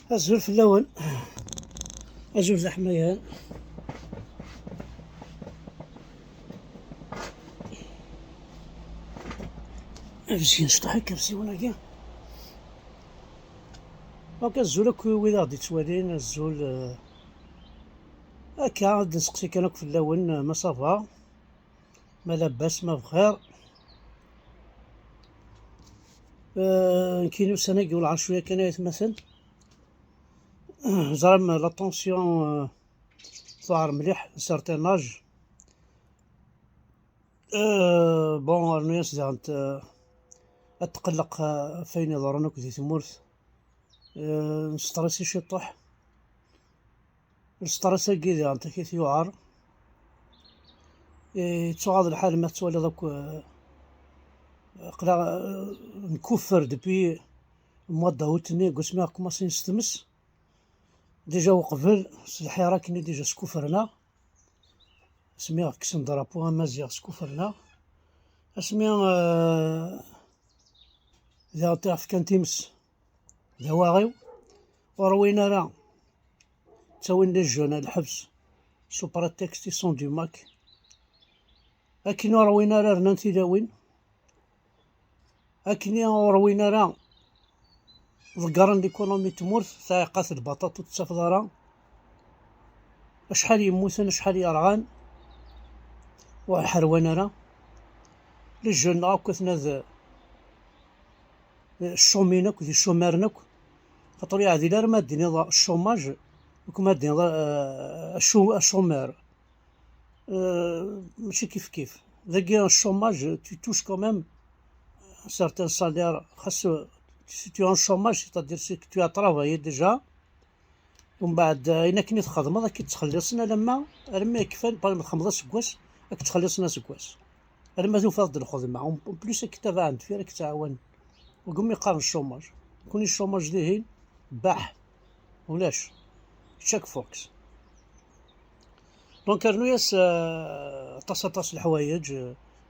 Azul fell-awen, azul d aḥmayan. Abzin cṭaḥ ikersiwen-agi. Donc azul akk i wid aɣ-d-ittwalin, azul akka ad d-nseqsi kan akk fell-awen ma ça va, ma labas, ma bxir. Nekkini ussan-agi welɛar cwiya kan ay atmaten. Ẓram la tension tuɛer mliḥ un certain âge. Bon rnu-yas daɣent ad tqelleq ɣef wayen iḍerrun akk di tmurt. Nestresi ciṭuḥ. Lestress-agi daɣent akit yuɛer. Yettuɣaḍ lḥal ma tettwaliḍ akk aql-aɣ nkuffer depuis mois d'août-nni deg wasmi ɣ-commencé s tmes. Déjà uqbel s lḥirak-nni déjà skufren-aɣ. Asmi ɣ-kksen drapeau amaziɣ skufren-aɣ. Asmi daɣent i ɣ-fkan times d awaɣiw. Ur ṛwin ara ttawin les jeunes à lḥebs sous prétexte ils sont du MAK. Akken ur ṛwin ara rnan tilawin. Akken ur ṛwin ara ḍeggren l'économie n tmurt, taɛiqat lbaṭaṭ ur tettafeḍ ara. Acḥal yemmuten, acḥal yerɣan, ur ḥerwan ara. Les jeunes akk atnad ccumin akk, d icumaren akk. Xaṭer ur yeɛdil ara ma ad d-tiniḍ chômage akk ma ad d-tiniḍ chômeur. Mačči kif kif. Dagi chômage tu touches quand même un certain salaire. Xas si tu es en chômage, c'est-à-dire c'est que tu as travaillé déjà. ومن بعد ayen akken i txedmeḍ ad k-id-ttxelliṣen alamma alamma yekfan, par exemple txedmeḍ aseggas ad k-ttxelliṣen aseggas alamma tufiḍ-d lxedma. En plus ad k-tabaɛen deffir ad k-ttɛawanen. Wigi umi qqaren chômage. Nekkni chômage dihin baḥ ulac chaque fox. Donc rnu-yas aṭas aṭas leḥwayeǧ,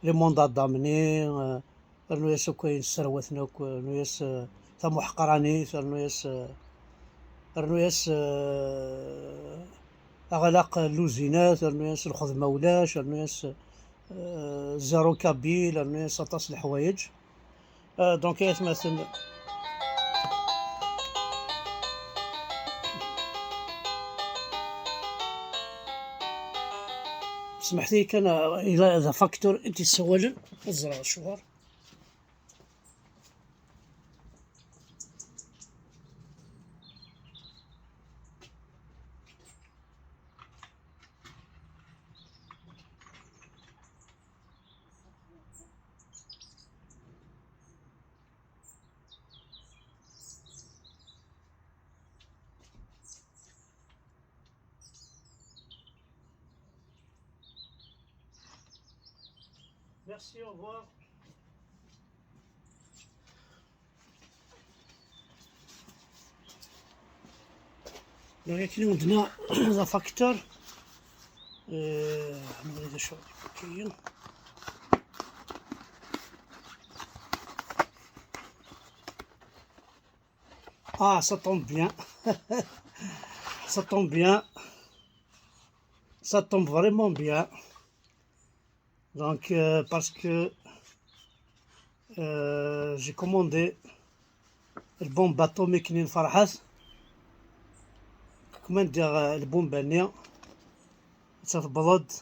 les mandats d'amener, rnu-yas akk ayen sserwaten akk, rnu-yas tamuḥeqranit, rnu-yas aɣlaq n luzinat, rnu-yas lxedma ulac, rnu-yas zéro kabyle, rnu-yas aṭas leḥwayeǧ. Donc ay atmaten سمحت لي كان الى هذا facteur انت تسولن ازرع شهر. Merci, au revoir. Donc akken عندنا la facture نبغي شو كاين. Ah, ça tombe bien. Ça tombe bien. Ça tombe vraiment bien. Donc, parce que j'ai commandé la bombe atomique n Ferhat. Comment dire la bombe-nni تبرد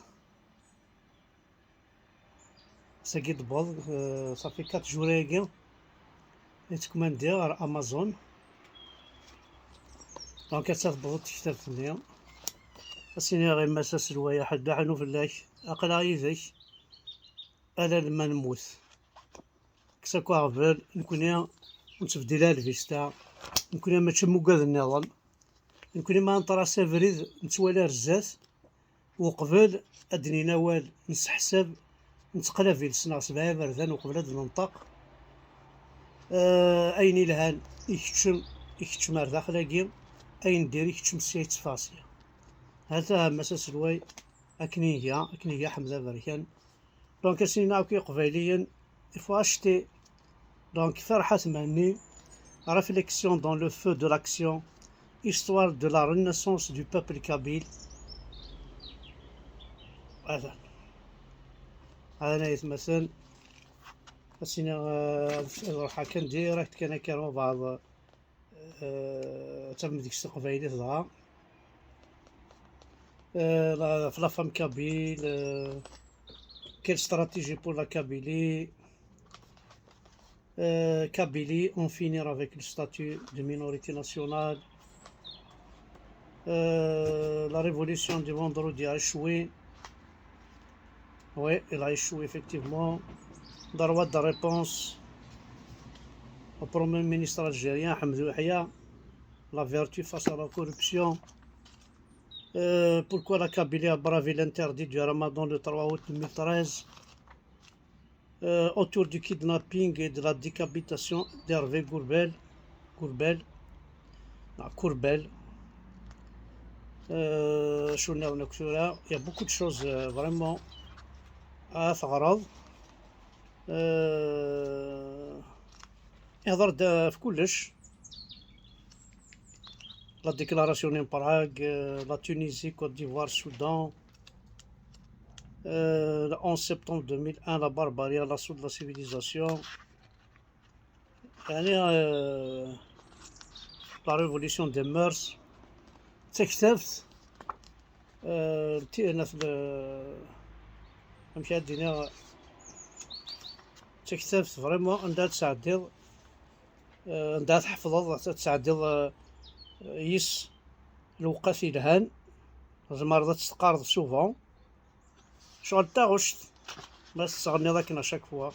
ساكي تبرد ça fait 4 jours اكي تكوماندي غير Amazon. Donc تبرد تكتبت-nni اسيني غير مسا سلوايا حد حنو فلاك اقلا يدك الا لما نموت كساكو غبل نكوني ونتبدل الفيستا نكوني ماشي مقاد النظام نكوني ما نطرا بريد نتوالى رزات وقبل ادني نوال نسحسب نتقلب في لسنا سبعة بردان وقبل اد ننطق اين الهان يكتشم يكتشم داخل اين دير يكتشم سيت فاسيا هذا مسا سلواي اكنيا اكنيا حمزة بركان. Donc سينا كي قبايليا il faut acheter. Donc Ferhat Mehenni, réflexion dans le feu de l'action. Histoire de la renaissance du peuple kabyle. هذا هذا يتمثل سينا نروح كان direct كان كانوا بعض تم ديك القبايلية دغا في la femme kabyle, quelle stratégie pour la Kabylie, Kabylie, en finir avec le statut de minorité nationale. La révolution du vendredi a échoué. Oui, elle a échoué effectivement. Droit de réponse au Premier ministre algérien, Ahmed Ouyahia, la vertu face à la corruption. Pourquoi la Kabylie a bravé l'interdit du Ramadan le 3 août 2013? Autour du kidnapping et de la décapitation d'Hervé Gourbel, Gourbel, non, Courbel. Il y a beaucoup de choses vraiment à تغرض يهضر في كلش, la déclaration de Prague, la Tunisie, Côte d'Ivoire, Soudan, le 11 septembre 2001, la barbarie à l'assaut de la civilisation, يعني la révolution des mœurs. تكتبت ناس مشي الدنيا تكتبت vraiment عندها تسعديض عندها تحفظ تسعديض يس الوقت يلهان زعما تستقارض souvent شغل تاغشت ما تستغني ذاك chaque fois.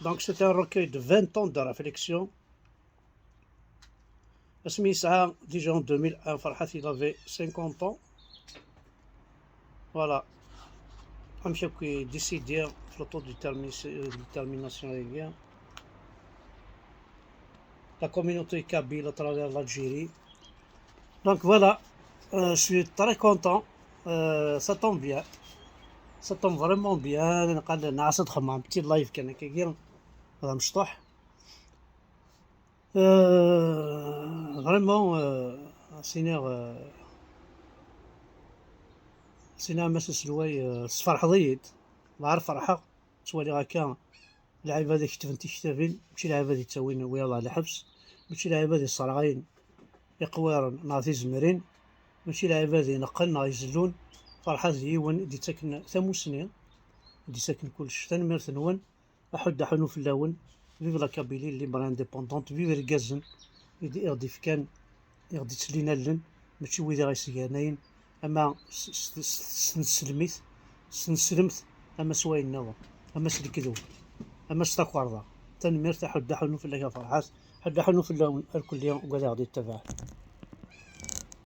Donc c'était un recueil de 20 ans de réflexion. اسمي يسعى déjà en 2001, فرحات, il avait 50 ans. Voilà. أمشي كي décider في l'autodétermination, la communauté kabyle à travers l'Algérie. Donc voilà, je suis très content. Ça tombe bien. Ça tombe vraiment bien. نقال نعس ندخل مع petit live كان كي هذا مشطوح. Vraiment, سينيغ سينا ماس سلواي سفرحضيت نهار فرحة توالي هكا العباد يكتبن تكتابين ماشي العباد يتساوين ويلا على الحبس ماشي العباد يصرعين يقوارن ناض زمرين ماشي العباد ينقل ناض يزلون فرحة يون دي تاكن ثموسني دي ساكن كلش تنميرت نون أحد حنو في اللون. Vive la Kabylie libre, indépendante. Vive الكازن يدي غادي فكان غادي تسلينا لن ماشي ويدي غيسياناين اما سنسلميت سنسلمت اما سواين نظام اما سلكذوب اما ستاكوارضا تنميرت حد حنو في الله فرحات حد حنو في اللون الكلية وقال غادي يتبع.